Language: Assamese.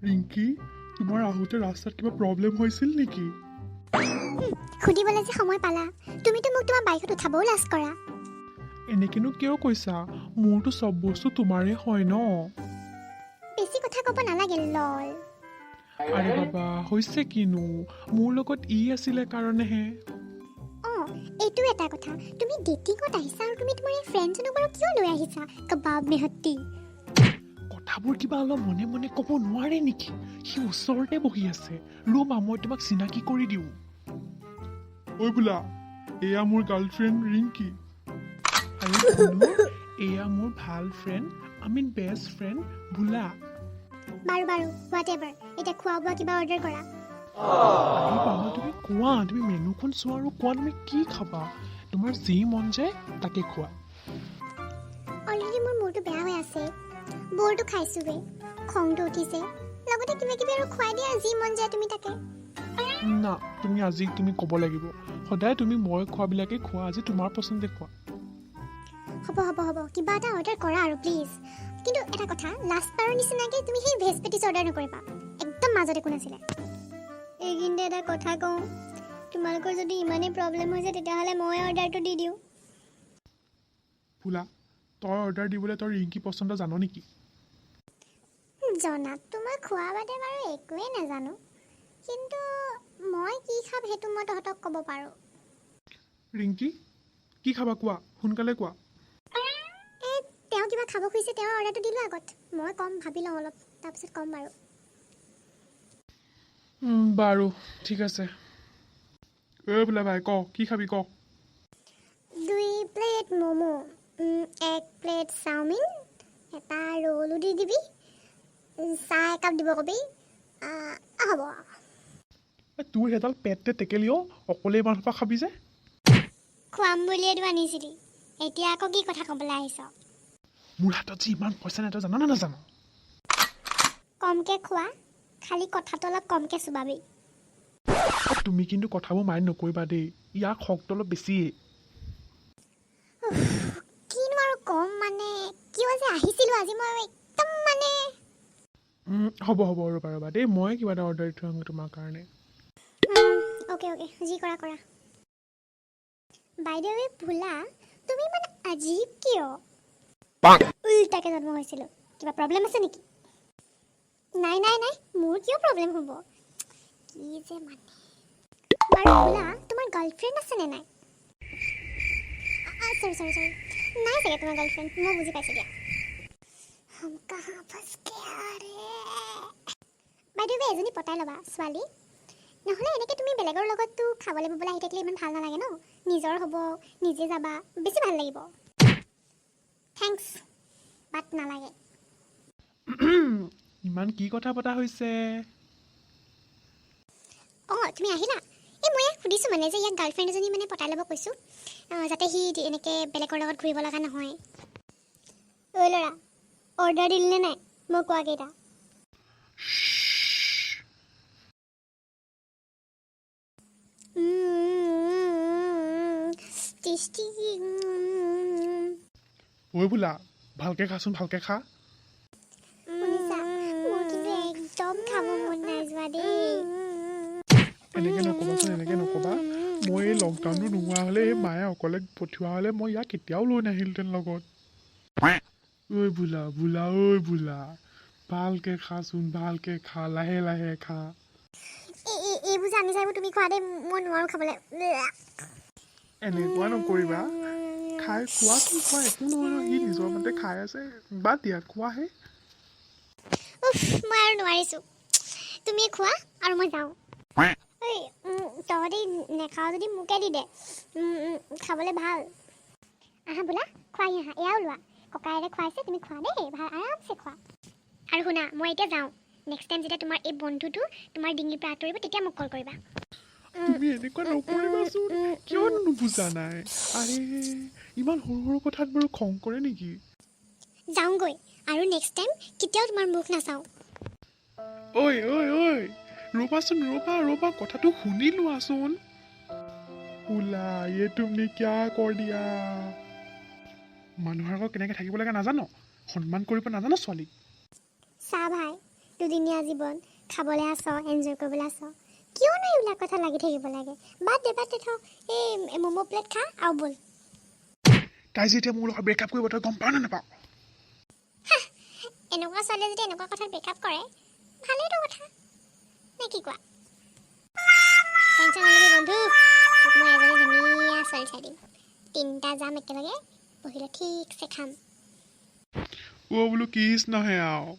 ৰিংকি, তোমাৰ আহোঁতে ৰাস্তাত কিবা প্ৰব্লেম হৈছিল নেকি? সুধিবলৈ যে সময় পালা! তুমিতো মোক তোমাৰ বাইকত উঠাবও লাজ কৰা। এনেকেনো কিয় কৈছা? মোৰতো চব বস্তু তোমাৰে হয় ন। বেছি কথা ক'ব নালাগে, লল। আৰে বাবা, হৈছে কিনো? মোৰ লগত ই আছিলে কাৰণেহে। অঁ, এইটো এটা কথা, তুমি ডেটিঙত আহিছা আৰু তুমি তোমাৰ এই ফ্ৰেণ্ডজনক বাৰু কিয় লৈ আহিছা? কাবাব মেহত্তি। কথাবোৰ কিবা অলপ মনে মনে ক'ব নোৱাৰে নেকি? সি ওচৰতে বহি আছে। ৰ'বা, মই তোমাক চিনাকি কৰি দিওঁ। ঐ বোলা, এয়া মোৰ গাৰ্লফ্ৰেণ্ড ৰিংকি আৰু ধুনু, এয়া মোৰ ভাল friend, I mean best friend Bhola. বাৰু বাৰু, what ever, এতিয়া খোৱা বোৱা কিবা অৰ্ডাৰ কৰা। আৰে বাবা, তুমি কোৱা, তুমি মেনুখন চোৱা আৰু কোৱা তুমি কি খাবা। তোমাৰ যি মন যায় তাকে খোৱা। অলৰেডি মোৰ মূৰটো বেয়া হৈ আছে, বৰটো খাইছোঁগৈ, খংটো উঠিছে, লগতে কিবা কিবি আৰু খুৱাই দিয়া, যি মন যায় তুমি তাকে। না, তুমি আজি তুমি ক'ব লাগিব। সদায় তুমি মই খোৱাবিলাকেই খোৱা, আজি তোমাৰ পচন্দে খোৱা। হ'ব হ'ব হ'ব, কিবা এটা অৰ্ডাৰ কৰা আৰু প্লিজ। কিন্তু এটা কথা, লাষ্ট বাৰৰ নিচিনাকৈ তুমি সেই ভেজ পেটিছ অৰ্ডাৰ নকৰিবা, একদম মাজত একো নাছিলে। এইখিনিতে এটা কথা কওঁ, তোমালোকৰ যদি ইমানেই প্ৰব্লেম হৈছে, তেতিয়াহ'লে মই অৰ্ডাৰটো দি দিওঁ। ভোলা, তই অৰ্ডাৰ দিবলৈ তই ৰিংকি পচন্দ জান নেকি? জনাত মই খোৱা বাদে বাৰু একোৱেই নাজানো, কিন্তু মই কি খাম সেইটো মই তহঁতক ক'ব পাৰোঁ। ৰিংকি, কি খাবা কোৱা, সোনকালে কোৱা। এই তেওঁ কিবা খাব খুজিছে, তেওঁ অৰ্ডাৰটো দিলোঁ আগত। মই ক'ম, ভাবি লওঁ অলপ, তাৰপিছত ক'ম বাৰু। বাৰু ঠিক আছে। ঐ বোলা ভাই, ক কি খাবি ক। 2 প্লেট ম'ম', 1 প্লেট চাওমিন, এটা ৰোলো দি দিবি, চাহ একাপ দিব কবি। হ'ব। এ, তোৰ সেইডাল পেটতে টেকেলি অ', অকলে ইমান সোপা খাবি যে? খুৱাম বুলিয়েতো আনিছিলি, এতিয়া আকৌ কি কথা ক'বলৈ আহিছ? মোৰ হাতত যে ইমান পইচা নাই, তই জান নে নাজান? কমকৈ খোৱা, খালি কথাটো অলপ কমকৈ চোবাবি। অ, তুমি কিন্তু কথাবোৰ মাইণ্ড নকৰিবা দেই, ইয়াৰ খকটো অলপ বেছিয়েই। কিনো আৰু ক'ম, মানে কিয় যে আহিছিলোঁ আজি মই একদম মানে। হ'ব হ'ব, ৰ'বা ৰ'বা দেই, মই কিবা এটা অৰ্ডাৰ দি থৈ আহোঁ তোমাৰ কাৰণে। অ'কে অ'কে, যি কৰা কৰা। বাইদেউ, এই ভোলা, তুমি ইমান আজীৱ কিয়? উল্টাকে জন্ম হৈছিলোঁ, কিবা প্ৰব্লেম আছে নেকি? নাই নাই নাই, মোৰ কিয় প্ৰব্লেম হ'ব? কি যে মানে। বাৰু ভোলা, তোমাৰ গাৰ্লফ্ৰেণ্ড আছেনে নাই? চৰি চৰি চৰি, নাই চাগে তোমাৰ গাৰ্লফ্ৰেণ্ড, মই বুজি পাইছোঁ দিয়া। हम कहाँ फंस गया रे? বাইদেউ, এজনী পতাই ল'বা ছোৱালী। নহ'লে এনেকৈ তুমি বেলেগৰ লগততো খাবলৈ ববলৈ আহি থাকিলে ইমান ভাল নালাগে ন। নিজৰ হ'ব, নিজে যাবা, বেছি ভাল লাগিব। Thanks, বাট নালাগে। ইমান কি কথা পতা হৈছে? অঁ, তুমি আহিলা। এই মই ইয়াক সুধিছোঁ মানে যে ইয়াক গাৰ্লফ্ৰেণ্ড এজনী মানে পতাই ল'ব কৈছোঁ, যাতে সি এনেকৈ বেলেগৰ লগত ঘূৰিব লগা নহয়। ঐ ল'ৰা, অৰ্ডাৰ দিলিনে নাই মই কোৱা কেইটা? শ্শ্। টেষ্টি। ঐ বোলা, ভালকে খাচোন, ভালকে খা। শুনিছা, মোৰ কিন্তু একদম খাব মন নাই যোৱা দেই। এনেকৈ নক'বাচোন, এনেকৈ নক'বা। মই এই লকডাউনটো নোহোৱা হ'লে, এই মায়ে অকলে পঠিওৱা হ'লে মই ইয়াক কেতিয়াও লৈ নাহিলোহেঁতেন লগত। ঐ বোলা, বোলা, ঐ বোলা, ভালকে খাচোন, ভালকে খা, লাহে লাহে খা। এই এইবোৰ যে আনিছা, এইবোৰ তুমি খোৱা দেই, মই নোৱাৰোঁ খাবলৈ। এনেকুৱা নকৰিবা। খাই খোৱাচোন, খোৱা, একো নহয় নহয়। সি নিজৰ মতে খাই আছে, বাদ দিয়া, খোৱাহে। উফ, মই আৰু নোৱাৰিছোঁ, তুমি খোৱা আৰু মই যাওঁ। ঐ, তহঁতি নেখাৱ যদি মোকে দি দে। খাবলৈ ভাল। আহা বোলা, খোৱাহি আহা। এয়াও লোৱা, ককায়েৰে খুৱাইছে, তুমি খোৱা দেই, ভাল, আৰামছে খোৱা। আৰু শুনা, মই এতিয়া যাওঁ। নেক্সট টাইম যেতিয়া তোমাৰ এই বন্ধুটো তোমাৰ ডিঙিৰ পৰা আঁতৰিব, তেতিয়া মোক কল কৰিবা। তুমি এনেকুৱা নকৰিবাচোন। কিয়নো নুবুজা নাই? আৰে, ইমান সৰু সৰু কথাত বাৰু খং কৰে নেকি? যাওঁগৈ আৰু নেক্সট টাইম কেতিয়াও তোমাৰ মুখ নাচাওঁ। ঐ ঐ ঐ, ৰ'বাচোন, ৰ'বা ৰ'বা, কথাটো শুনি লোৱাচোন। ওলা, ये तुमने क्या कर दिया? মানুহৰ আগত কেনেকৈ থাকিব লাগে নাজান? সন্মান কৰিব নাজান ছোৱালীক? চা ভাই, দুদিনীয়া জীৱন, খাবলৈ আছ, এনজয় কৰিবলৈ আছ, কিয়নো এইবিলাক কথা লাগি থাকিব লাগে? বাদ দে, বাদ দে, থ। এই ম'ম' প্লেট খা আৰু ব'ল। তাই যে এতিয়া মোৰ লগত ব্ৰেকআপ কৰিব, তই গম পাৱ নে নাপাৱ? এনেকুৱা ছোৱালীয়ে যদি এনেকুৱা কথাত ব্ৰেকআপ কৰে, ভালেইতো কথা, নে কি কোৱা? টেনশ্যন নল'বি বন্ধু, তোক মই এজনী ধুনীয়া ছোৱালী চাই দিম। তিনিটা যাম একেলগে, বহিলৈ ঠিকছে খাম। অ' বোলো, কৃষ্ণহে আৰু।